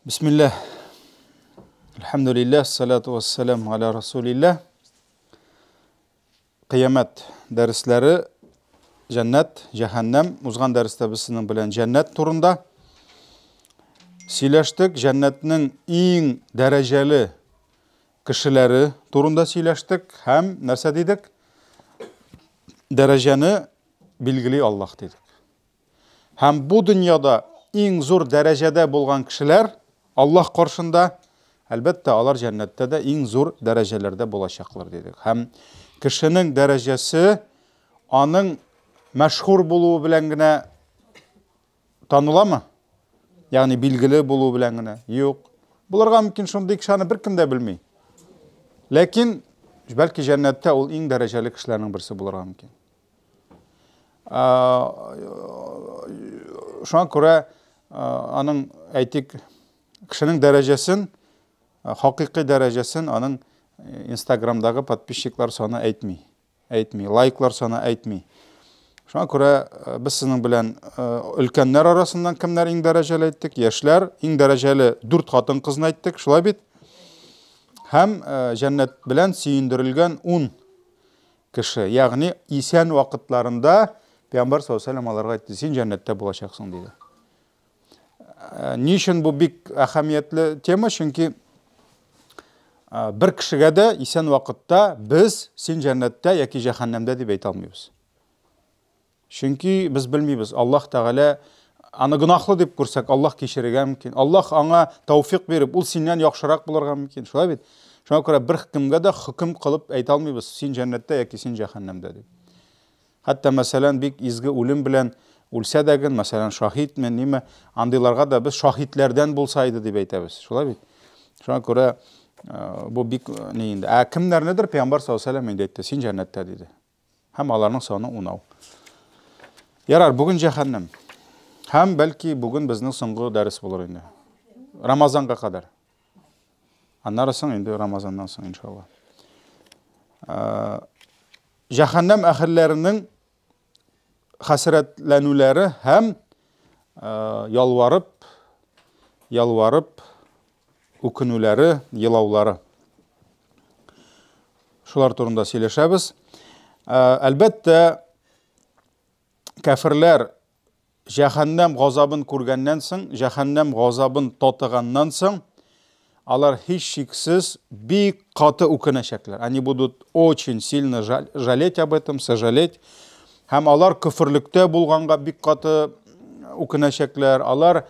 Бисмилләһ. Әлхәмдүлилләһ, салату вассалам аля расулилләһ. Кыямәт дәресләре җәннәт, җәһәннәм. Узган дәрестә без сезнең белән җәннәт турында сөйләштек. Җәннәтнең иң дәрәҗәле кешеләре турында сөйләштек һәм нәрсә дидек? Дәрәҗәне билгели Аллаһ дидек. Һәм бу дөньяда иң зур дәрәҗәдә булган кешеләр Аллаһ каршында, әлбәттә, алар җәннәттә дә иң зур дәрәҗәләрдә булачаклар, дидек. Һәм кешенең дәрәҗәсе аның мәшһүр булуы белән генә таныламы? Ягъни билгеле булуы белән генә? Юк. Булырга мөмкин шундый кеше аны беркем дә белми. Ләкин бәлки җәннәттә ул иң дәрәҗәле кешеләрнең берсе булырга мөмкин. Шуңа күрә аның, әйтик, кешенең дәрәҗәсен, хакыйкый дәрәҗәсен аның Инстаграмдагы подписчиклар саны әйтми. Әйтми, лайклар саны әйтми. Шуңа күрә без сезнең белән өлкәннәр арасыннан кемнәр иң дәрәҗәле әйттек, яшьләр иң дәрәҗәле дүрт хатын-кызны әйттек, шулай бит? Һәм җәннәт белән сөендерелгән 10 кеше, ягъни исән вакытларында Пәйгамбәр саллаллаһу алейһи аларга әйтте, син җәннәттә булачаксың, диде. Э, ни өчен бу бик әһәмиятле тема? Чөнки э, бер кешегә дә исән вакытта без син җәннәттә яки җәһәннәмдә дип әйтә алмыйбыз. Чөнки без белмибез, Аллаһ Тәгалә аны гөнаһлы дип күрсәк, Аллаһ кичерергә мөмкин. Аллаһ аңа тәүфик биреп, ул синнән яхшырак булырга мөмкин. Шулай бит? Шуңа күрә бер кемгә дә хөкем кылып әйтә алмыйбыз, син җәннәттә яки син җәһәннәмдә дип. Хәтта, мәсәлән, бик изге үлем белән үлсә дә ген, мәсәлән, шаһитме, ниме, андыйларга да без шаһитләрдән булса иде дип әйтәбез. Шулай бит? Шуңа күрә э, бу бик э, ни инде. Ә кемнәрнедер Пәйгамбәр саллаллаһу алейһи ва сәлләм инде әйтте, син җәннәттә диде. Һәм аларның саны унау. Ярар, бүген җәһәннәм. Һәм бәлки бүген безнең соңгы дәрес булыр инде. Рамазанга кадәр. Аннары соң инде Рамазаннан соң иншалла. Э, җәһәннәм әһелләренең хәсрәтләнүләре һәм э, ялварып, ялварып үкенүләре, елаулары. Шулар турында сөйләшәбез. Э, әлбәттә, кәферләр җәһәннәм газабын күргәннән соң, җәһәннәм газабын татыганнан соң, алар һичшиксез бик каты үкенәчәкләр. Они будут очень сильно жалеть об этом, сожалеть. Һәм алар көферлектә булганга бик каты үкенәчәкләр. Алар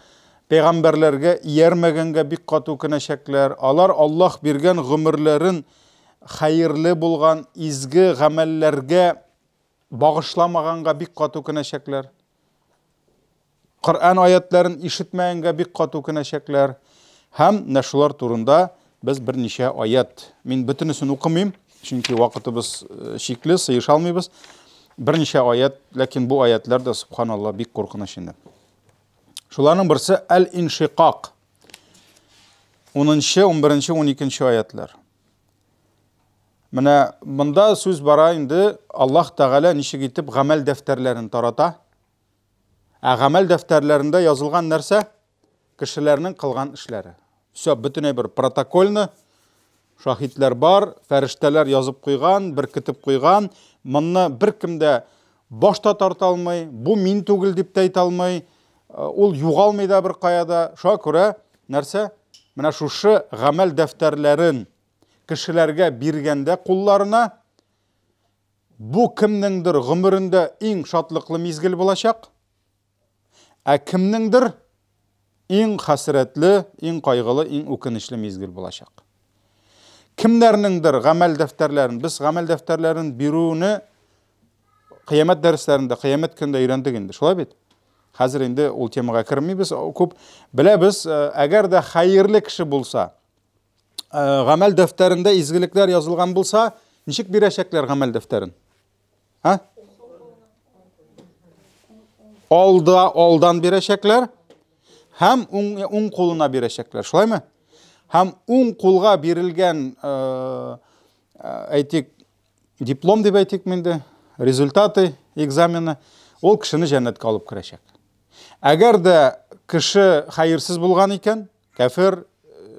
пәйгамбәрләргә иярмәгәнгә бик каты үкенәчәкләр. Алар Аллаһ биргән гомерләрен хәерле булган изге гамәлләргә багышламаганга бик каты үкенәчәкләр. Коръән аятларын ишетмәгәнгә бик каты үкенәчәкләр. Һәм менә шулар турында без берничә аят. Мин бөтенесен укымыйм, чөнки вакытыбыз э, чикле, сыеша алмыйбыз. Берничә аят, ләкин бу аятлар да субханалла бик куркыныч инде. Шуларның берсе Әл-Иншикак. 10, 11, 12 аятлар. Менә монда сүз бара инде Аллаһ Тәгалә ничек итеп гамәл дәфтәрләрен тарата. Ә гамәл дәфтәрләрендә язылган нәрсә? Кешеләрнең кылган эшләре. Все, бөтенләй бер протокольны, шаһитләр бар, фәрештәләр язып куйган, беркетеп куйган. Монны беркем дә баш та тарта алмый, бу мин түгел дип тә әйтә алмый, ул югалмый да бер кая да. Шуңа күрә нәрсә? Менә шушы гамәл дәфтәрләрен кешеләргә биргәндә кулларына бу кемнеңдер гомерендә иң шатлыклы мизгел булачак, ә кемнеңдер иң хәсрәтле, иң кайгылы, иң үкенечле мизгел булачак. Кемнәрнеңдер гамәл дәфтәрләрен, без гамәл дәфтәрләрен бирүне кыямәт дәресләрендә, кыямәт көнендә өйрәндек инде, шулай бит? Хәзер инде ул темага кермибез, күп беләбез, э, әгәр дә хәерле кеше булса, Э, гамәл дәфтәрендә изгелекләр язылган булса, ничек бирәчәкләр гамәл дәфтәрен? Һа? Алда, алдан бирәчәкләр һәм уң, уң кулына бирәчәкләр. Шулаймы? Һәм уң кулга бирелгән, э, э, әйтик, диплом дип әйтик инде, результаты экзамена, ул кешене җәннәткә алып керәчәк. Әгәр дә кеше хәерсез булган икән, Кәфер,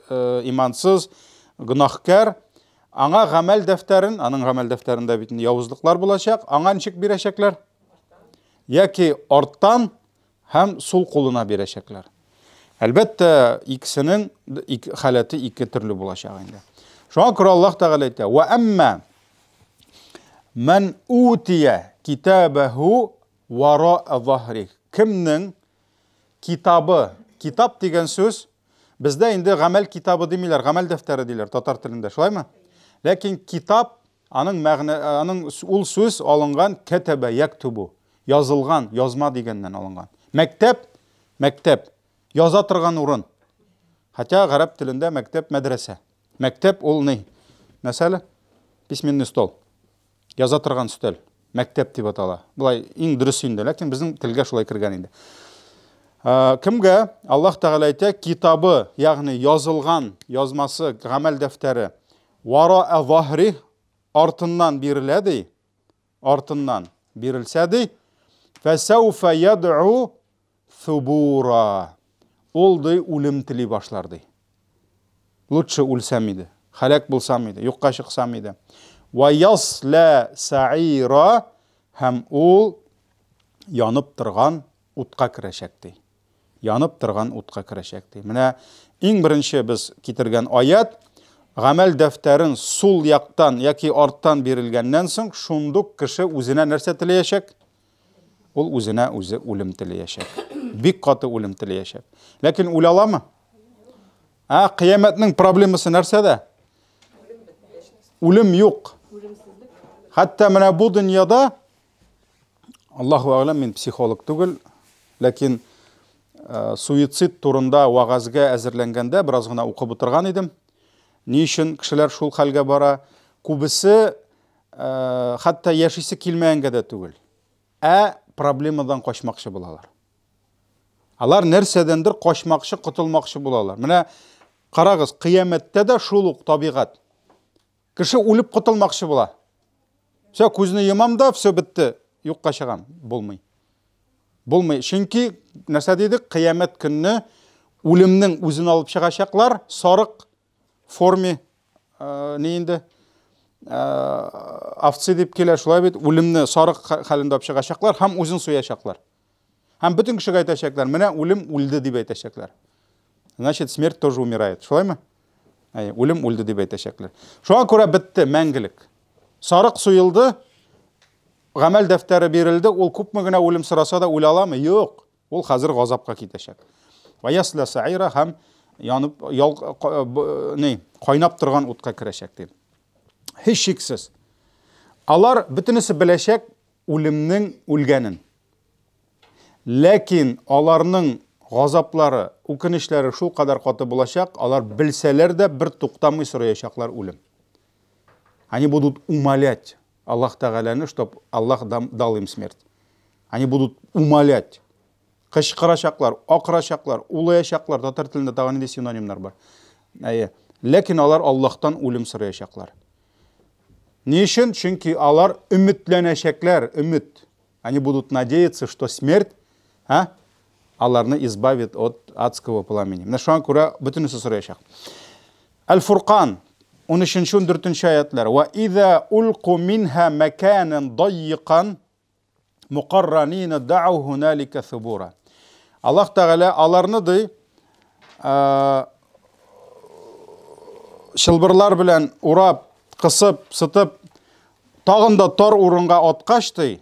э, имансыз, гөнаһкар, аңа гамәл дәфтәрен, аның гамәл дәфтәрендә бит явызлыклар булачак, аңа ничек бирәчәкләр? Яки арттан һәм сул кулына бирәчәкләр. Әлбәттә, икесенең халәте ике төрле булачак инде. Шуңа күрә Аллаһ Тәгалә әйтә: "Ва әмма ман утия китабаху вара захри". Кемнең китабы, китап дигән сүз бездә инде гамәл китабы димиләр, гамәл дәфтәре диләр татар телендә, шулаймы? Ләкин китап аның мәгънә аның ул сүз алынган кәтәбә яктубу, язылган, язма дигәннән алынган. Мәктәп, мәктәп, яза торган урын. Хотя гарәп телендә мәктәп мәдрәсә. Мәктәп ул ни? Нәрсә Письменный стол. Яза торган өстәл. Мәктәп дип атала. Болай иң дөрес инде, ләкин безнең телгә шулай кергән инде. Кемгә Аллаһ Тәгалә әйтә, китабы, ягъни язылган язмасы, гамәл дәфтәре, вара захри артыннан бирелә ди, артыннан бирелсә ди, фәсәүфә ядъу Thubura. Ул ди үлем тели башлар ди. Лучше үлсәм иде, һәлак булсам иде, юкка чыксам иде. Ва ясла саира һәм ул янып торган утка керәчәк ди. Янып торган утка керәчәк ди. Менә иң беренче без китергән аят гамәл дәфтәрен сул яктан яки арттан бирелгәннән соң шундук кеше үзенә нәрсә теләячәк? Ул үзенә үзе үлем теләячәк. Бик каты үлем теләячәк. Ләкин үлә аламы? Ә кыямәтнең проблемасы нәрсәдә? Үлем юк. Хәтта менә бу дөньяда Аллаһу әгъләм, мин психолог түгел, ләкин э, суицид турында вәгазьгә әзерләнгәндә бераз гына укып утырган идем. Ни өчен кешеләр шул хәлгә бара? Күбесе э, хәтта яшисе килмәгәнгә дә түгел, ә проблемадан качмакчы булалар. Алар нәрсәдәндер качмакчы, котылмакчы булалар. Менә карагыз, кыямәттә дә шул ук табигать. Кеше үлеп котылмакчы була. Все, күзне йомам да, все бетте, юкка чыгам. Булмый. Булмый. Чөнки нәрсә дидек? Кыямәт көнне үлемнең үзен алып чыгачаклар, сарык форме э, ни инде э, овцы дип килә, шулай бит, үлемне сарык хәлендә алып чыгачаклар һәм үзен суячаклар. Һәм бөтен кешегә әйтәчәкләр, менә үлем үлде дип әйтәчәкләр. Значит, смерть тоже умирает. Шулаймы? Әй, үлем үлде дип әйтәчәкләр. Шуңа күрә бетте мәңгелек. Сарык суелды, гамәл дәфтәре бирелде, ул күпме генә үлем сораса да үлә аламы? Юк. Ул хәзер газапка китәчәк. Ва ясла саира һәм янып ял, ни, кайнап торган утка керәчәк дип. Һичшиксез. Алар бөтенесе беләчәк үлемнең үлгәнен. Ләкин аларның газаплары, үкенечләре шул кадәр каты булачак, алар белсәләр дә бер туктамый сораячаклар үлем. Они будут умолять Аллаһ Тәгаләне, чтоб Аллаһ дал им смерть. Они будут умолять. Кычкырачаклар, акырачаклар, улаячаклар. Татар телендә тагын нинди синонимнар бар? Әйе. Ләкин алар Аллаһтан үлем сораячаклар. Ни өчен? Чөнки алар өметләнәчәкләр, өмет. Они будут надеяться, что смерть, а, аларны избавит от адского пламени. Менә шуңа күрә бөтенесе сораячак. Әл-Фуркан, 13-14 аятлар. Ва иза улку минха маканан дайикан мукарранина дa'у хуналика субура. Аллаһ Тәгалә аларны ди, чылбырлар белән урап, кысып, сытып, тагын да тар урынга аткач ди,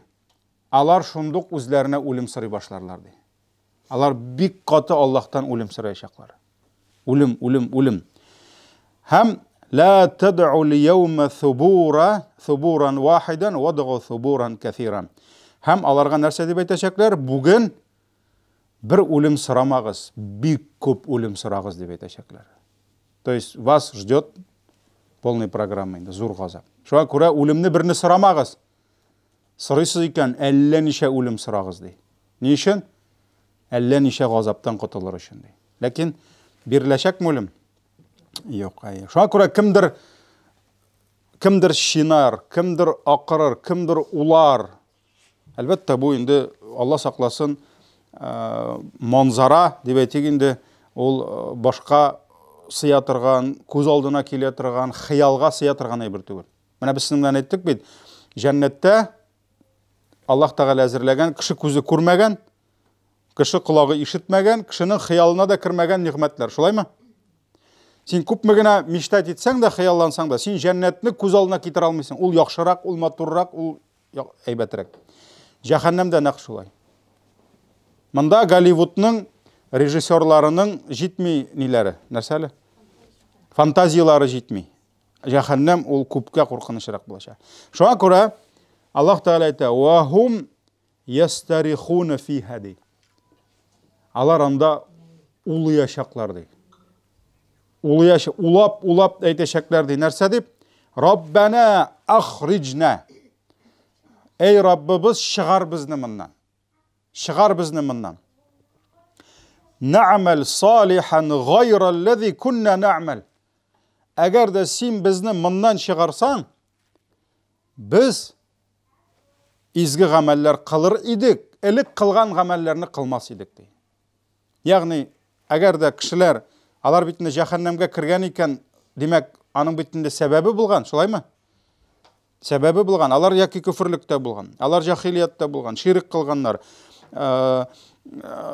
алар шундук үзләренә үлем сорый башларлар ди. Алар бик каты Аллаһтан үлем сораячаклар. Үлем, үлем, үлем. Һәм ла тад'у лияума thubura, thuburan wahidan вадгу thuburan кәсиран. Һәм аларга нәрсә дип әйтәчәкләр? Бүген бер үлем сорамагыз, бик күп үлем сорагыз дип әйтәчәкләр. То есть вас ждет полная программа инде, зур газап. Шуңа күрә үлемне берне сорамагыз. Сорыйсыз икән, әллә ничә үлем сорагыз ди. Ни өчен? Әллә ничә газаптан котылыр өчен ди. Ләкин биреләчәкме үлем? Юк, әйе. Шуңа күрә кемдер кемдер чинар, кемдер акырыр, кемдер улар. Әлбәттә, бу инде Алла сакласын, э, манзара дип әйтик инде, Ул э, башка сыя торган, күз алдына килә торган, хыялга сыя торган әйбер түгел. Менә без сезнең белән әйттек бит, җәннәттә Аллаһ Тәгалә әзерләгән, кеше күзе күрмәгән, кеше колагы ишетмәгән, кешенең хыялына да кермәгән нигъмәтләр. Шулаймы? Син күпме генә мечтать итсәң дә, хыяллансаң да, син җәннәтне күз алдына китерә алмыйсың. Ул яхшырак, ул матуррак, ул әйбәтрәк. Җәһәннәм дә нәкъ шулай. Монда Голливудның режиссерларының җитми ниләре, нәрсә әле? Фантазияләре җитми. Җәһәннәм ул күпкә куркынычрак булачак. Шуңа күрә Аллаһ Тәгалә әйтә: "Ва хум ястарихуна фиха" ди. Алар анда улыячаклар ди. Улыяч, улап, улап әйтәчәкләр ди. Нәрсә дип? Раббана ахриҗна. Эй Раббыбыз, чыгар безне моннан. Чыгар безне моннан. Нә'мәл салихан гайраллази кунна нә'мәл. Әгәр дә син безне моннан чыгарсаң, без изге гамәлләр кылыр идек, элек кылган гамәлләрне кылмас идек ди. Ягъни, әгәр дә кешеләр, алар бит инде җәһәннәмгә кергән икән, димәк, аның бит инде сәбәбе булган, шулаймы? Сәбәбе булган, алар яки көферлектә булган, алар җахилияттә булган, ширк кылганнар, э, э,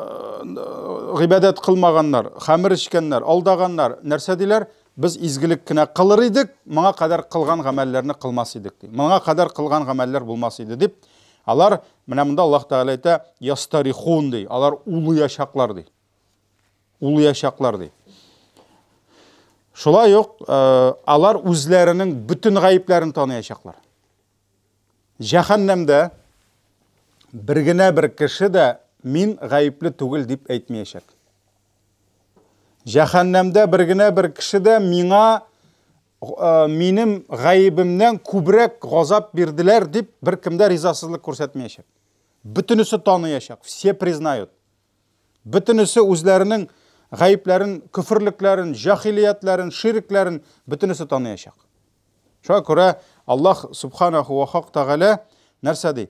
гыйбадәт кылмаганнар, хәмер эчкәннәр, алдаганнар. Нәрсә диләр? Без изгелек кенә кылыр идек, моңа кадәр кылган гамәлләрне кылмас идек ди. Моңа кадәр кылган гамәлләр булмас иде дип, алар менә монда Аллаһ Тәгалә әйтә, ястарихун ди, алар улыячаклар ди. Улыячаклар ди. Шулай ук э, алар үзләренең бөтен гаепләрен таныячаклар. Җәһәннәмдә бер генә бер кеше дә мин гаепле түгел дип әйтмәячәк. Җәһәннәмдә бер генә бер кеше дә миңа э, минем гаебемнән күбрәк газап бирделәр дип беркем дә ризасызлык күрсәтмәячәк. Бөтенесе таныячак, все признают. Бөтенесе үзләренең гаепләрен, көферлекләрен, җахилиятләрен, ширкләрен бөтенесе таныячак. Шуңа күрә Аллаһ субханаху ва хак тәгалә нәрсә ди?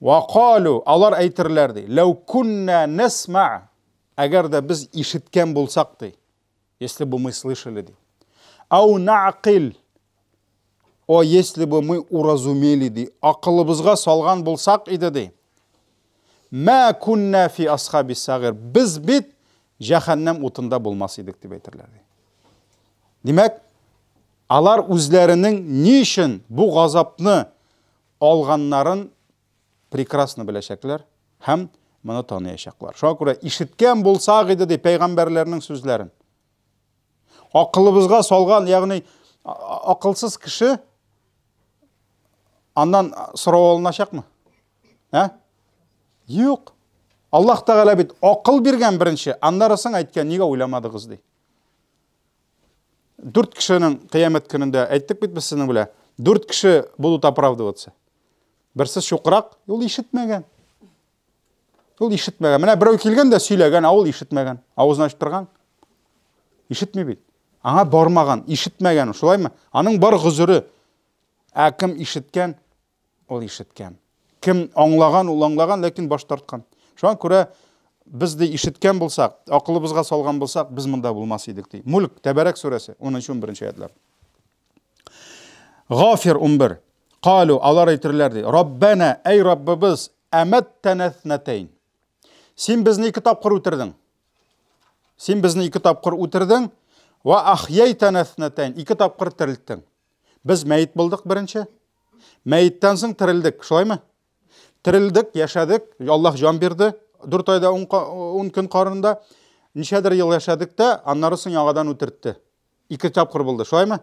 Ва калу, алар әйтерләр ди. Ләү кунна насма, әгәр дә без ишеткән булсак ди. Если бы мы слышали ди. Ау нaqил, О, если бы мы уразумели, ди, акылыбызга салган булсак иде, ди. Мә кунна фи асхаби сагыр. Без бит җәһәннәм утында булмас идек, дип әйтерләр, ди. Димәк, алар үзләренең ни өчен бу газапны алганнарын прекрасно беләчәкләр һәм моны таныячаклар. Шуңа күрә ишеткән булсак иде, ди, пәйгамбәрләрнең сүзләрен. Акылыбызга салган, ягъни акылсыз кеше аннан сорау алыначакмы? Ә? Юк. Аллаһ Тәгалә бит акыл биргән беренче, аннары соң әйткән, нигә уйламадыгыз ди. Дүрт кешенең кыямәт көнендә әйттек бит без сезнең белән. Дүрт кеше будут оправдываться. Берсе чукрак, ул ишетмәгән. Ул ишетмәгән. Менә берәү килгән дә сөйләгән, ә ул ишетмәгән. Авызын ачып торган. Ишетми бит. Аңа бармаган, ишетмәгән, шулаймы? Аның бар гозере. Ә кем ишеткән, ул ишеткән. Кем аңлаган, ул аңлаган, ләкин баш тарткан. Шуңа күрә без ди ишеткән булсак, акылыбызга салган булсак, без монда булмас идек ди. Мульк, Тәбәрәк сүрәсе, 10-11 аятлар. Гафир 11. Калу, алар әйтерләр ди. Раббана, әй Раббыбыз, әмәттәнә снәтәйн. Син безне ике тапкыр үтердең. Син безне ике тапкыр үтердең. Ва ахьяйтәнә снәтәйн. Ике тапкыр терелттең. Без мәет булдык беренче. Мәеттән соң терелдек, шулаймы? Терелдек, яшәдек, Аллаһ җан бирде. 4 айда 10 көн карында. Ничәдер ел яшәдек тә, аннары соң яңадан үтертте. Ике тапкыр булды, шулаймы?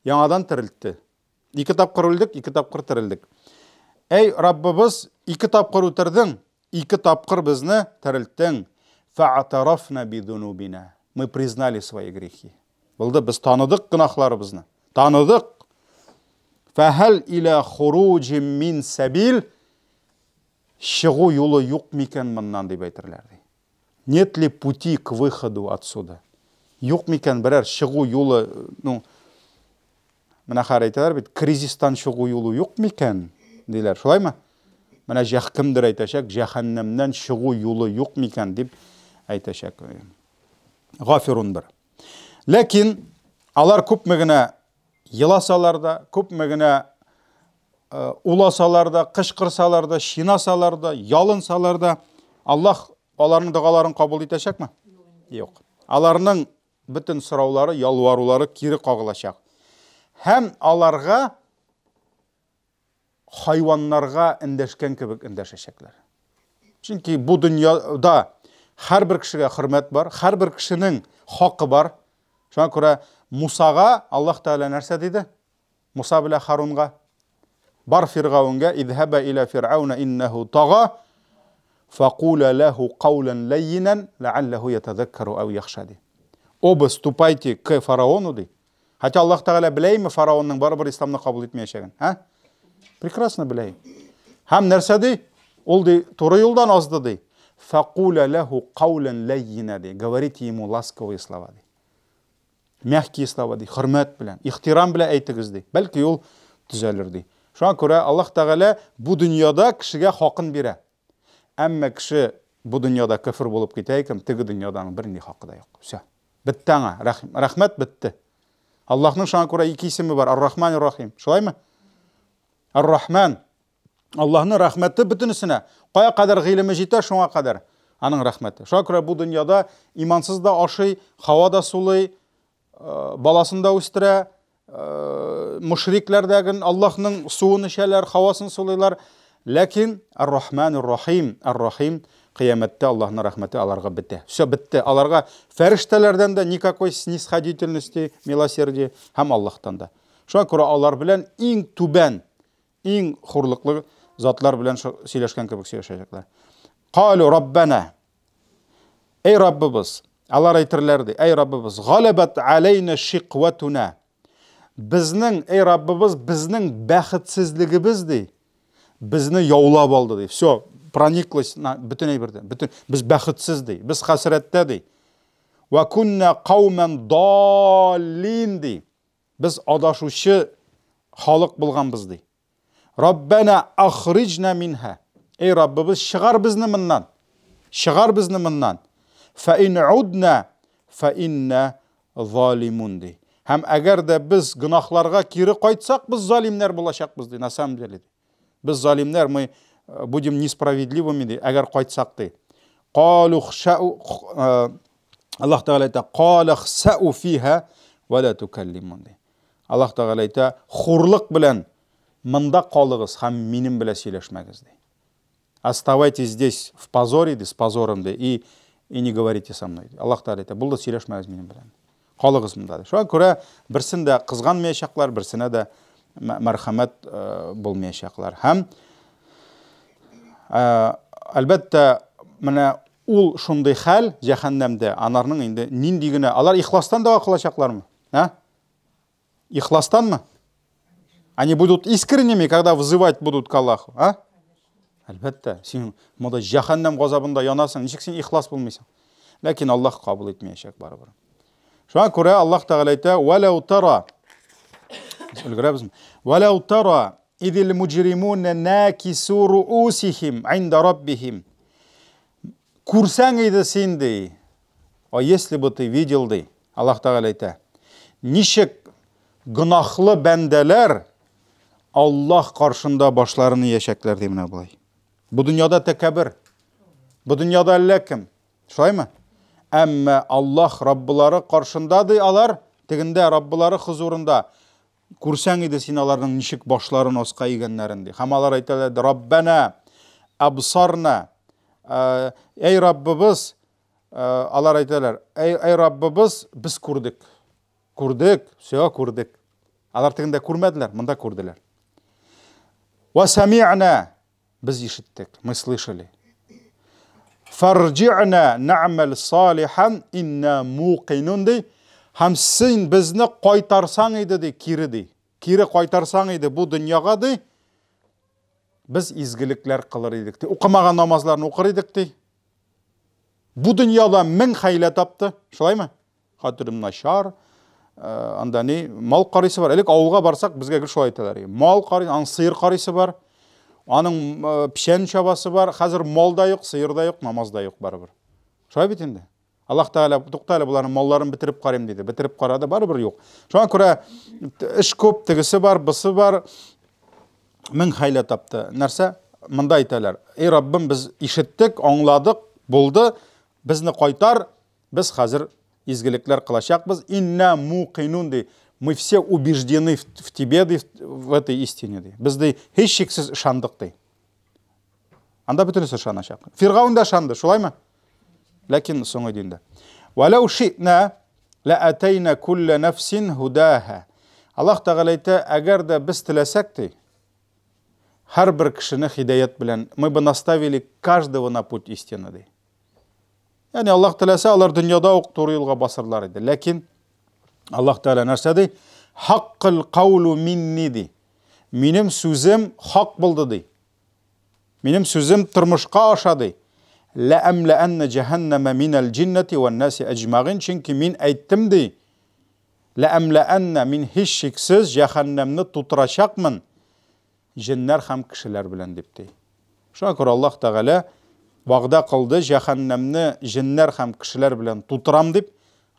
Яңадан терелтте. Ике тапкыр үлдек, ике тапкыр терелдек. Әй, Раббыбыз, ике тапкыр үтердең, ике тапкыр безне терелттең. Фa'тарафна бидунубина. Мы признали свои грехи. Булды, без таныдык гөнаһларыбызны. Таныдык. Фәһәл иля хуруҗим мин сәбил. Чыгу юлы юк микән моннан дип әйтерләр ди. Нет ли пути к выходу отсюда? Юк микән берәр чыгу юлы, ну, менә хәзер әйтәләр бит, кризистан чыгу юлы юк микән, диләр. Шулаймы? Менә җәх кемдер әйтәчәк, җәһәннәмнән чыгу юлы юк микән дип әйтәчәк. Гафирун бер. Ләкин алар күпме генә еласалар да, күпме генә э, уласалар да, кычкырсалар да, чинасалар да, ялынсалар да, Аллаһ аларның догаларын кабул итәчәкме? Юк. Аларның бөтен сораулары, ялварулары кире кагылачак. Һәм аларга хайваннарга эндәшкән кебек эндәшәчәкләр. Чөнки бу дөньяда һәрбер кешегә хөрмәт бар, һәрбер кешенең хакы бар. Шуңа күрә Мусага Аллаһ Тәгалә нәрсә диде? Муса белән Харунга бар Фиргавенгә идһаба иля фирауна иннәһу тага факула лаху каулан лайинан лааллаху ятазаккару ау яхша ди. Оба ступайте к фараону ди. Хотя Аллаһ Тәгалә беләйме фараонның барыбер исламны кабул итмәячәген? Ә? Прекрасно беләй. Һәм нәрсә ди? Ул ди, туры юлдан азды ди. Факула лаху каулан лайина ди. Говорите ему ласковые слова ди. Мягкие слова ди, хөрмәт белән, ихтирам белән әйтегез ди. Бәлки ул төзәлер ди. Шуңа күрә Аллаһ Тәгалә бу дөньяда кешегә хакын бирә. Әмма кеше бу дөньяда кәфер булып китә икән, теге дөньяда аның бернинди хакы да юк. Всё. Бетте аңа. Рәхмәт бетте. Аллаһның шуңа күрә ике исеме бар. Ар-Рахман, Ар-Рахим. Шулаймы? Ар-Рахман. Аллаһның рәхмәте бөтенесенә. Кая кадәр гыйлеме җитә, шуңа кадәр аның рәхмәте. Шуңа күрә бу дөньяда имансыз да ашый, һава да сулый, э, баласын да үстерә, э, мушрикләр дә ген Аллаһның суын эчәләр, һавасын сулыйлар. Ләкин Ар-Рахман Ар-Рахим, Ар-Рахим кыямәттә Аллаһның рәхмәте аларга бетә. Все бетте. Аларга фәрештәләрдән дә никакой снисходительности, милосердия һәм Аллаһтан да. Шуңа күрә алар белән иң түбән Иң хурлыклы затлар белән сөйләшкән кебек сөйләшәчәкләр. Калу раббана. Эй Раббыбыз, алар әйтерләр ди, эй Раббыбыз, галабат алейна шикватуна. Безнең, эй Раббыбыз, безнең бәхетсезлегебез ди, безне яулап алды ди. Все, прониклась на бөтен әйбердән. Бөтен без бәхетсез ди, без хәсрәттә ди. Ва кунна кауман даллин ди. Без адашучы халык булганбыз, ди. Раббәнә ахриҗна минһа. Эй Раббыбыз, чыгар безне моннан. Чыгар безне моннан. Фә ин удна фә инна залимун ди. Һәм әгәр дә без гөнаһларга кире кайтсак, без залимнәр булачакбыз ди, на самом деле. Без залимнәр, мы э, будем несправедливыми, ди, әгәр кайтсак, ди. Калу хшау э, Аллаһ Тәгалә әйтә, кала хсау фиха ва ла тукаллимун ди. Аллаһ Тәгалә әйтә, хурлык белән монда калыгыз һәм минем белән сөйләшмәгез ди. Оставайтесь здесь в позоре, ди, с позором, ди, и, и не говорите со мной. Аллаһ Тәгалә әйтә, булды, сөйләшмәгез минем белән. Калыгыз монда, ди. Шуңа күрә берсен дә кызганмаячаклар, берсенә дә мәрхәмәт э, булмаячаклар. Һәм э, әлбәттә, менә ул шундый хәл җәһәннәмдә, анарның инде нинди генә, алар ихластан дога кылачаклармы? А? Ихластанмы? Они будут искренними, когда вызывать будут к Аллаху, а? Әлбәттә, син монда җәһәннәм газабында янасың, ничек син ихлас булмыйсың? Ләкин Аллаһ кабул итмәячәк барыбер. Шуңа күрә Аллаһ Тәгалә әйтә: "Валау тара" Өлгерәбезме? "Валау тара идил муҗримуна накису руусихим инда раббихим." Күрсәң иде син ди. А если бы ты видел ди. Аллаһ Тәгалә әйтә. Ничек гөнаһлы бәндәләр Аллаһ каршында башларын иячәкләр ди менә болай. Бу дөньяда тәкәбер. Бу дөньяда әллә кем. Шулаймы? Әмма Аллаһ Раббылары каршында ди алар, тегендә Раббылары хозурында күрсәң иде син аларның ничек башларын аска игәннәрен ди. Һәм алар әйтәләр, Раббана абсарна. Э, әй Раббыбыз, э, алар әйтәләр, әй, әй Раббыбыз, без күрдек. Күрдек, все күрдек. Алар тегендә күрмәделәр, монда күрделәр. Ва сами'на, без ишеттек, мы слышали. Фарҗи'на нә'мәл салихан инна муқинун ди. Һәм син безне кайтарсаң иде ди, кире ди. Кире кайтарсаң иде бу дөньяга ди. Без изгелекләр кылыр идек ди. Укымаган намазларны укыр идек ди. Бу дөньяда мең хәйлә тапты, шулаймы? Хәтерем начар. Э, анда ни, мал карыйсы бар. Элек авылга барсак, безгә гел шулай әйтәләр. Мал карый, аның сыер карыйсы бар. Аның э, печән чабасы бар. Хәзер мал да юк, сыер да юк, намаз да юк барыбер. Шулай бит инде. Аллаһ Тәгалә, тукта әле, боларның малларын бетереп карыйм, диде. Бетереп карады, барыбер юк. Шуңа күрә эш күп, тегесе бар, бусы бар. Мең хәйлә тапты. Нәрсә? Монда әйтәләр. Эй Раббым, без ишеттек, аңладык, булды. Безне кайтар, без хәзер изгелекләр кылачакбыз. Инна мукинун ди. Мы все убеждены в тебе, ди, в этой истине, ди. Без ди, һичшиксез ышандык, ди. Анда бөтенесе ышаначак. Фиргаун да ышанды, шулаймы? Ләкин соңгы диндә. Вәләү ши'на ла атайна кулла нафсин һудаһа. Аллаһ Тәгалә әйтә, әгәр дә без теләсәк ди, һәрбер кешене хидаят белән, мы бы наставили каждого на путь истины ди. Ягъни Аллаһ теләсә, алар дөньяда ук туры юлга басырлар иде. Ләкин Аллаһ Тәгалә нәрсә ди? Хаккыл каулу минни ди. Минем сүзем хак булды ди. Минем сүзем тормышка аша ди. Ләәмләәннә җәһәннәмә минәл җиннәти вән наси әҗмәгыйн, чөнки мин әйттем ди. Ләәмләәннә мин һичшиксез җәһәннәмне тутырачакмын җеннәр һәм кешеләр белән дип ди. Шуңа күрә Аллаһ Тәгалә вәгъдә кылды, җәһәннәмне җеннәр һәм кешеләр белән тутырам дип,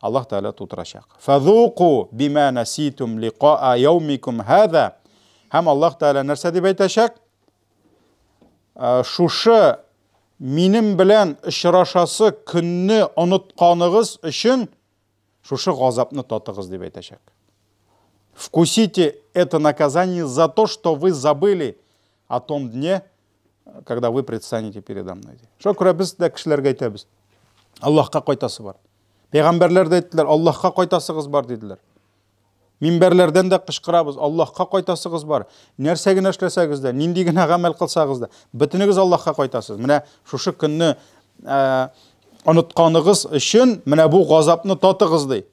Аллаһ Тәгалә тутырачак. Фәзуку бима наситум ликаа яумикум һаза. Һәм Аллаһ Тәгалә нәрсә дип әйтәчәк? Шушы минем белән очрашасы көнне онытканыгыз өчен шушы газапны татыгыз дип әйтәчәк. Вкусите это наказание за то, что вы забыли о том дне, когда вы предстанете передо мной. Шуңа күрә без дә кешеләргә әйтәбез. Аллаһка кайтасы бар. Пәйгамбәрләр дә әйттеләр, Аллаһка кайтасыгыз бар диделәр. Минбәрләрдән дә кычкырабыз, Аллаһка кайтасыгыз бар. Нәрсә генә эшләсәгез дә, нинди генә гамәл кылсагыз да, бөтенегез Аллаһка кайтасыз. Менә шушы көнне э, онытканыгыз өчен менә бу газапны татыгыз ди.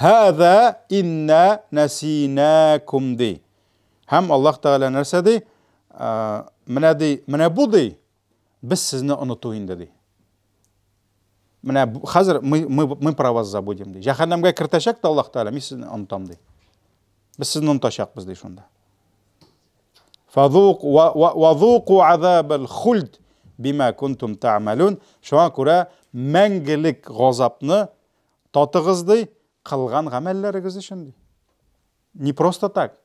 Һәзә инна насинакум ди. Һәм Аллаһ Тәгалә нәрсә ди? Э, менә ди, менә бу ди, без сезне оныту инде ди. Менә хәзер мы, мы, мы про вас забудем ди. Җәһәннәмгә кертәчәк тә Аллаһ Тәгалә, мин сезне онытам ди. Без сезне онытачакбыз ди шунда. Фазук вазуку азабал хульд бима кунтум та'малун. Шуңа күрә мәңгелек газапны татыгыз ди, кылган гамәлләрегез өчен ди. Не просто так.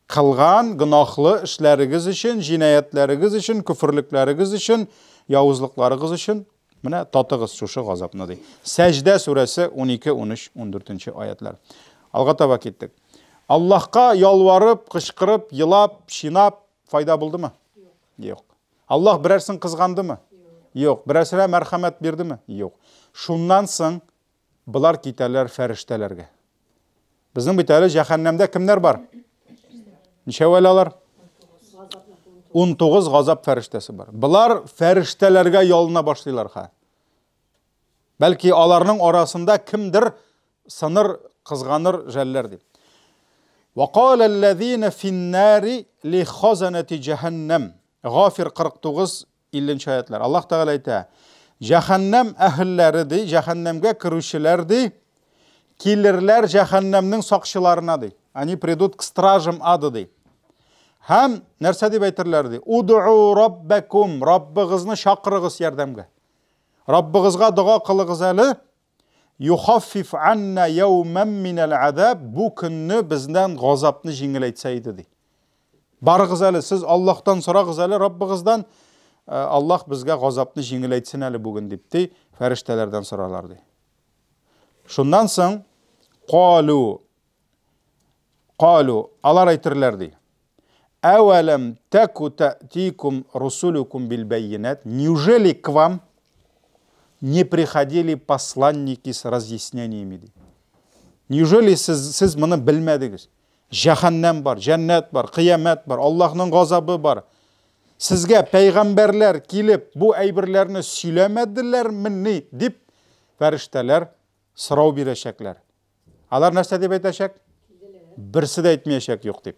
Кылган гөнаһлы эшләрегез өчен, җинаятьләрегез өчен, көферлекләрегез өчен, явызлыкларыгыз өчен менә татыгыз шушы газапны ди. Сәҗдә сүрәсе 12, 13, 14 аятлар. Алга таба киттек. Аллаһка ялварып, кычкырып, елап, чинап файда булдымы? Юк. Аллаһ берәрсен кызгандымы? Юк. Берәрсенә мәрхәмәт бирдеме? Юк. Шуннан соң Болар китәләр фәрештәләргә. Безнең бит әле җәһәннәмдә кемнәр бар? Ничәү әле алар? 19 газап фәрештәсе бар. Болар фәрештәләргә ялына башлыйлар ха. Бәлки аларның арасында кемдер сыныр, кызганыр, жәлләр дип. Вақал аллазина финнари ли хазанати җәһәннәм. Гафир 49 50 нче аятлар. Аллаһ Тәгалә әйтә, Җәһәннәм әһелләре ди, җәһәннәмгә керүчеләр ди, килерләр җәһәннәмнең сакчыларына ди. Они придут к стражам ада ди. Һәм нәрсә дип әйтерләр ди? Уду раббакум, Раббыгызны чакырыгыз ярдәмгә. Раббыгызга дога кылыгыз әле, Юхаффиф анна яумән минәл азаб, бу көнне бездән газапны җиңеләйтсә иде ди. Барыгыз әле, сез Аллаһтан сорагыз әле Раббыгыздан, э, Аллаһ безгә газапны җиңеләйтсен әле бүген дип ди, фәрештәләрдән соралар ди. Шуннан соң калу Калу, алар әйтерләр ди. Әвәләм тәку тәтикум русулюкум бил бәйинәт. Неужели к вам не приходили посланники с разъяснениями ди. Неужели сез, сез моны белмәдегез? Җәһәннәм бар, җәннәт бар, кыямәт бар, Аллаһның газабы бар. Сезгә пәйгамбәрләр килеп бу әйберләрне сөйләмәделәрмени дип фәрештәләр сорау бирәчәкләр. Алар нәрсә дип әйтәчәк? Берсе дә әйтмәячәк юк дип.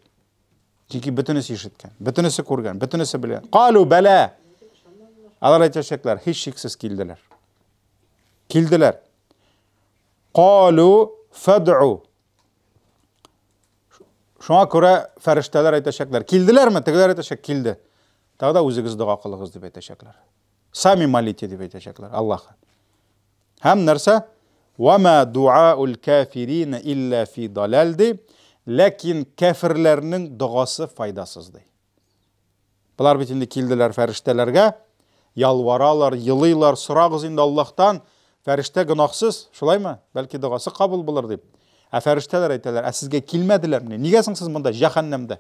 Чөнки бөтенесе ишеткән, бөтенесе күргән, бөтенесе белгән. Калу бәлә. Алар әйтәчәкләр, һичшиксез килделәр. Килделәр. Калу фад'у. Шуңа күрә фәрештәләр әйтәчәкләр, килделәрме? Тегеләр әйтәчәк, килде. Тагы да үзегез дога кылыгыз дип әйтәчәкләр. Сами молите дип әйтәчәкләр Аллаһка. Һәм нәрсә? Ва ма дуаул кафирина илля фи далал ди. Ләкин кәферләрнең догасы файдасыз ди. Болар бит инде килделәр фәрештәләргә, ялваралар, елыйлар, сорагыз инде Аллаһтан, фәрештә гөнаһсыз, шулаймы? Бәлки догасы кабул булыр дип. Ә фәрештәләр әйтәләр, ә сезгә килмәделәрмени? Нигә соң сез монда җәһәннәмдә?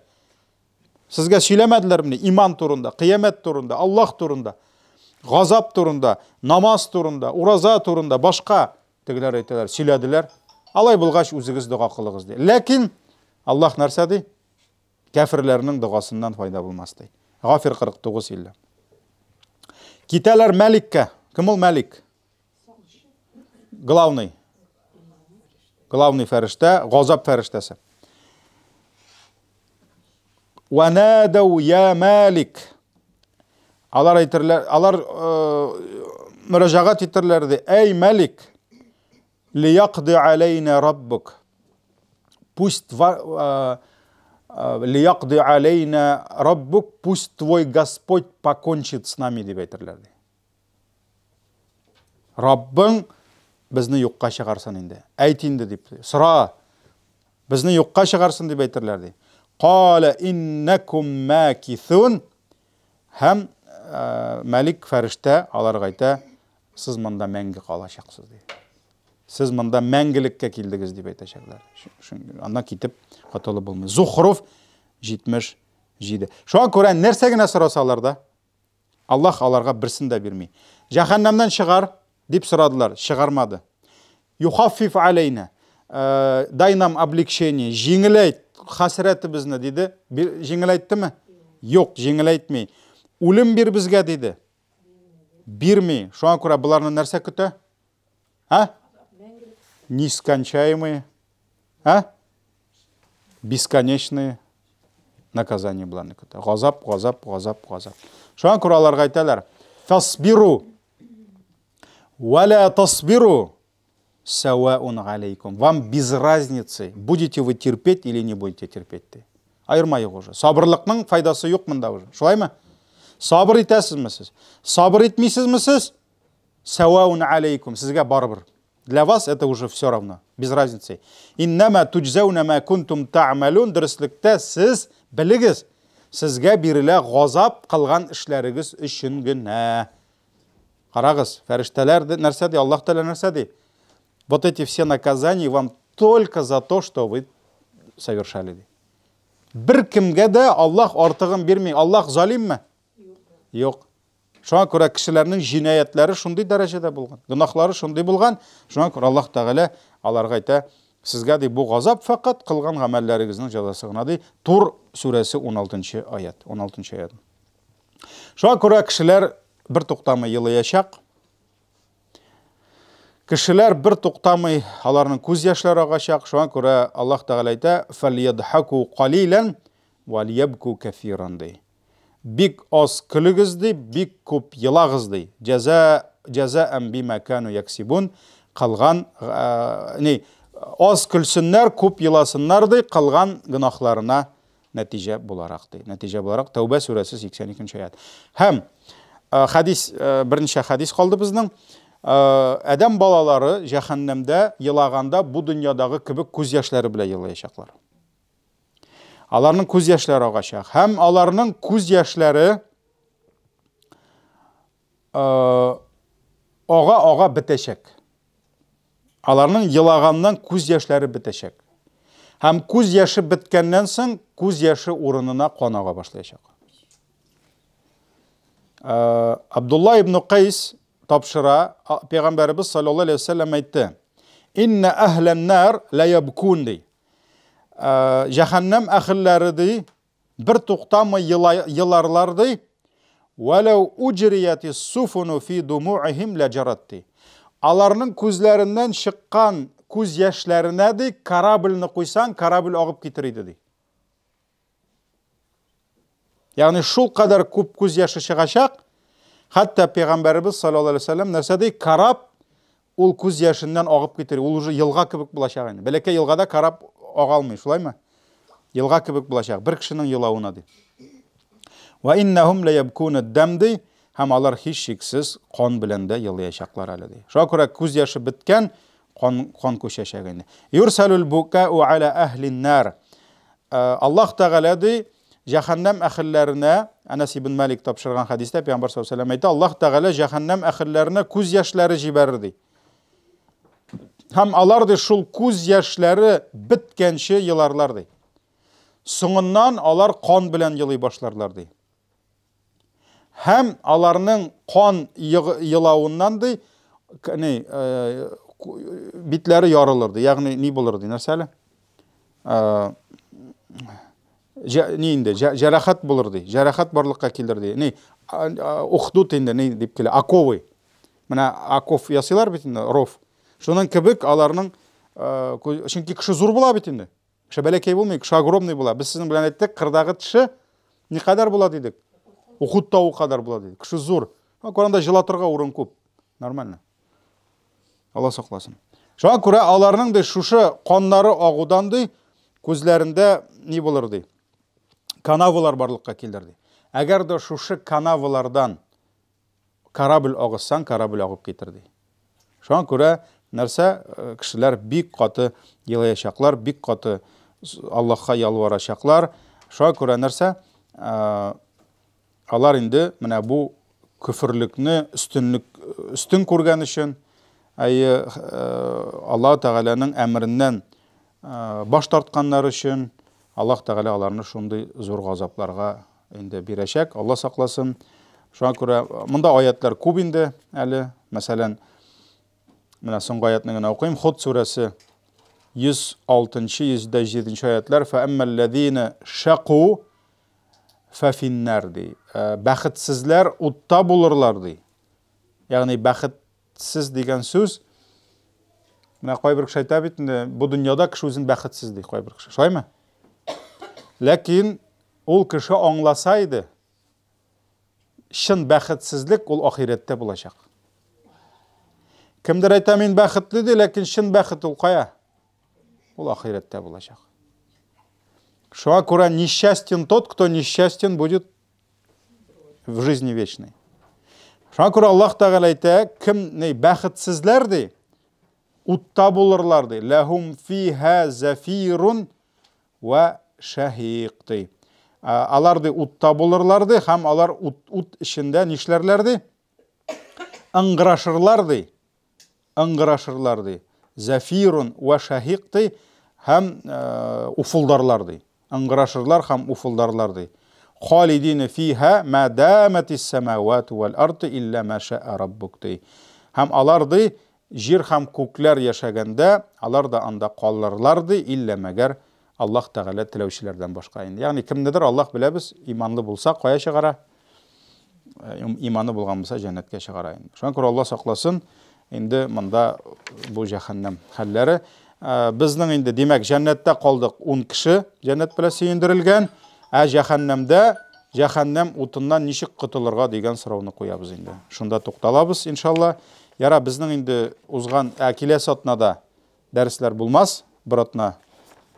Сезгә сөйләмәделәрмени иман турында, кыямәт турында, Аллаһ турында, газап турында, намаз турында, ураза турында, башка? Тегеләр әйтәләр, сөйләделәр. Алай булгач, үзегез дога кылыгыз ди. Ләкин Аллаһ нәрсә ди? Кәферләрнең догасыннан файда булмас ди. Гафир 49 50. Китәләр Мәликкә. Кем ул Мәлик? Главный. Главный фәрештә, газап фәрештәсе. Ванадау я Малик. Алар әйтерләр, алар э, мөрәҗәгать итерләр ди. Әй Малик, Лиякды алейна раббук. Пусть э, э, лиякды алейна раббук, пусть твой Господь покончит с нами, дип әйтерләр ди. Раббың безне юкка чыгарсын инде. Әйт инде дип. Сора. Безне юкка чыгарсын дип әйтерләр ди. Кала иннакум макисун. Һәм э, Мәлик фәрештә аларга әйтә, Сез монда мәңге калачаксыз, ди. Сез монда мәңгелеккә килдегез, дип әйтәчәкләр. Аннан китеп котылып булмый. Зухруф 77. Шуңа күрә нәрсә генә сорасалар да, Аллаһ аларга берсен дә бирми. Җәһәннәмнән чыгар, дип сорадылар, чыгармады. Юхаффиф алейна, э, дай нам облегчение, җиңеләйт хәсрәтебезне, диде. Җиңеләйттеме? Юк, җиңеләйтми. Үлем бир безгә, диде. Бирми. Шуңа күрә боларны нәрсә көтә? А? Нескончаемые. А? Бесконечные наказание боларны көтә. Газап, газап, газап, газап. Шуңа күрә аларга әйтәләр: "Фасбиру ва ла тасбиру Сәваун галейкум. Вам без разницы, будете вы терпеть или не будете терпеть. Ди. Аерма юк уже. Сабырлыкның файдасы юк монда уже. Шулаймы? Сабыр итәсезме сез? Сабыр итмисезме сез? Сәваун алейкум. Сезгә барыбер. Для вас это уже все равно. Без разницы. Иннама туджзауна ма кунтум та'малун. Дөреслектә сез белегез, сезгә бирелә газап кылган эшләрегез өчен генә. Карагыз, фәрештәләр нәрсә ди, Аллаһ Тәгалә нәрсә ди? Вот эти все наказания вам только за то, что вы совершали. Ди. Бер кемгә дә Аллаһ артыгын бирми. Аллаһ залимме? Юк. Шуңа күрә кешеләрнең җинаятьләре шундый дәрәҗәдә булган, гөнаһлары шундый булган, шуңа күрә Аллаһ Тәгалә аларга әйтә, сезгә ди бу газап фәкать кылган гамәлләрегезнең җәзасы гына ди. Тур сүрәсе 16 аят, 16 аят. Шуңа күрә кешеләр бер туктамый елаячак. Кешеләр бер туктамый, аларның күз яшьләре агачак. Шуңа күрә Аллаһ Тәгалә әйтә: "Фальядхаку қалилан вальябку кәфиран" ди. Бик аз көлегез ди, бик күп елагыз ди. Җәза җәзаән бима кану яксибун. Кылган ни аз көлсеннәр, күп еласыннар ди, кылган гөнаһларына Нәтиҗә буларак ди. Нәтиҗә буларак Тәүбә сүрәсе 82 нче аят. Һәм э, хәдис э, берничә хәдис калды безнең. Э, адәм балалары җәһәннәмдә елаганда бу дөньядагы кебек күз яшьләре белән елаячаклар. Аларның күз яшьләре агачак һәм аларның күз яшьләре ага-ага бетәчәк. Аларның елаганнан күз яшьләре бетәчәк. Һәм күз яше беткәннән соң күз яше урынына кан ага башлаячак. Абдулла ибн Кайс тапшыра, пәйгамбәребез саллаллаһу алейһи вәсәлләм әйтте: "Инна әһлән нар ла ябкун" ди. Җәһәннәм әһелләре ди, Бер туктамый еларлар ди. Вәләү уҗрияти суфуну фи думуихим ләҗарат ди. Аларның күзләреннән чыккан күз яшьләренә ди, корабльне куйсаң, корабль агып китер иде ди. Ягъни шул кадәр күп күз яше чыгачак, хәтта пәйгамбәребез саллаллаһу алейһи вәсәлләм нәрсә ди? Кораб Ул күз яшеннән агып китер, ул уже елга кебек булачак инде. Бәләкәй елгада кораб ага алмый, шулаймы? Елга кебек булачак, бер кешенең елавына ди. Ва иннахум ла ябкуна дам ди, Һәм алар һичшиксез кан белән дә елаячаклар әле, ди. Шуңа күрә күз яше беткән, кан, кан күчәчәк инде. Юрсалул букау аля әһлин нар. Аллаһ Тәгалә ди, җәһәннәм әһелләренә, Әнәс ибн Малик тапшырган хәдистә Пәйгамбәр саллаллаһу алейһи ва сәлләм әйтә, Аллаһ Тәгалә җәһәннәм әһелләренә күз яшьләре җибәрер ди. Һәм алар ди шул күз яшьләре беткәнче еларлар ди. Соңыннан алар кан белән елый башларлар ди. Һәм аларның кан елавыннан ди, ни, э, битләре ярылыр ди. Ягъни ни булыр ди, нәрсә әле? Э, ни инде, җәрәхәт булыр ди. Җәрәхәт барлыкка килер ди. Ни, ухдут инде, ни дип килә, оковы. Менә оков ясыйлар бит инде, ров. Шуның кебек аларның, э, чөнки кеше зур була бит инде. Кеше бәләкәй булмый, кеше огромный була. Без сезнең белән әйттек, кырдагы теше никадәр була дидек? Ухуд тавы кадәр була дидек. Кеше зур. Коранда җылатырга урын күп. Нормально. Алла сакласын. Шуңа күрә аларның ди шушы каннары агудан ди күзләрендә ни булыр ди? Канавалар барлыкка килер ди. Әгәр дә шушы канавалардан корабль агызсаң, корабль агып китер ди. Шуңа күрә нәрсә э, кешеләр бик каты елаячаклар, бик каты Аллаһка ялварачаклар. Шуңа күрә нәрсә э, алар инде менә бу көферлекне өстенлек өстен күргән өчен, әйе, э, Аллаһ Тәгаләнең әмереннән баш тартканнар өчен Аллаһ Тәгалә аларны шундый зур газапларга инде бирәчәк, Алла сакласын. Шуңа күрә монда аятлар күп инде әле. Мәсәлән, менә соңгы аятны гына укыйм. Худ сүрәсе 106-нчы, 107-нче аятлар. Фә әммәлләзина шаку фәфиннәр ди. Э, бәхетсезләр утта булырлар ди. Ягъни бәхетсез дигән сүз менә кайбер кеше әйтә бит инде, бу дөньяда кеше үзен бәхетсез ди кайбер кеше. Шулаймы? Ләкин Ул кеше аңласа иде, чын бәхетсезлек ул ахирәттә булачак. Кемдер әйтә, мин бәхетле ди, ләкин чын бәхет ул кая? Ул ахирәттә булачак. Шуңа күрә несчастен тот, кто несчастен будет в жизни вечной. Шуңа күрә Аллаһ Тәгалә әйтә, кем ни бәхетсезләр ди, утта булырлар ди. Ләһум фиһа зафирун Вә шәһик, ди. Алар, ди, утта булырлар, ди, һәм алар ут, ут эчендә нишләрләр, ди? Ыңгырашырлар, ди. Ыңгырашырлар, ди. Зәфирун вә шәһик, ди, һәм уфылдарлар, ди. Ыңгырашырлар һәм уфылдарлар, ди. Халидина фиһа ма даматис самавату вәл арду илля ма шаа раббук, ди. Һәм алар, ди, Җир һәм күкләр яшәгәндә, алар да анда калырлар, ди, иллә мәгәр Аллаһ Тәгалә теләүчеләрдән башка инде. Ягъни кемнедер Аллаһ беләбез, иманлы булса, кая чыгара? Э, иманы булган булса, җәннәткә чыгара инде. Шуңа күрә Аллаһ сакласын, инде монда бу җәһәннәм хәлләре. Э, безнең инде, димәк, җәннәттә калдык 10 кеше, җәннәт белән сөендерелгән, ә җәһәннәмдә җәһәннәм утыннан ничек котылырга дигән сорауны куябыз инде. Шунда тукталабыз, иншалла. Яра, безнең инде узган, ә киләсе атнада дәресләр булмас, бер атна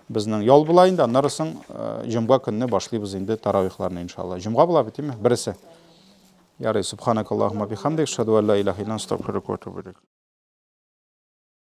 безнең ял була инде, аннары соң җомга көнне башлыйбыз инде таравихларны, иншалла. Җомга була бит, димме? Бересе. Ярый, субханакаллахумма бихамдик, шаду ан ла илаха илля анта, астагфирука ва атубу илейк.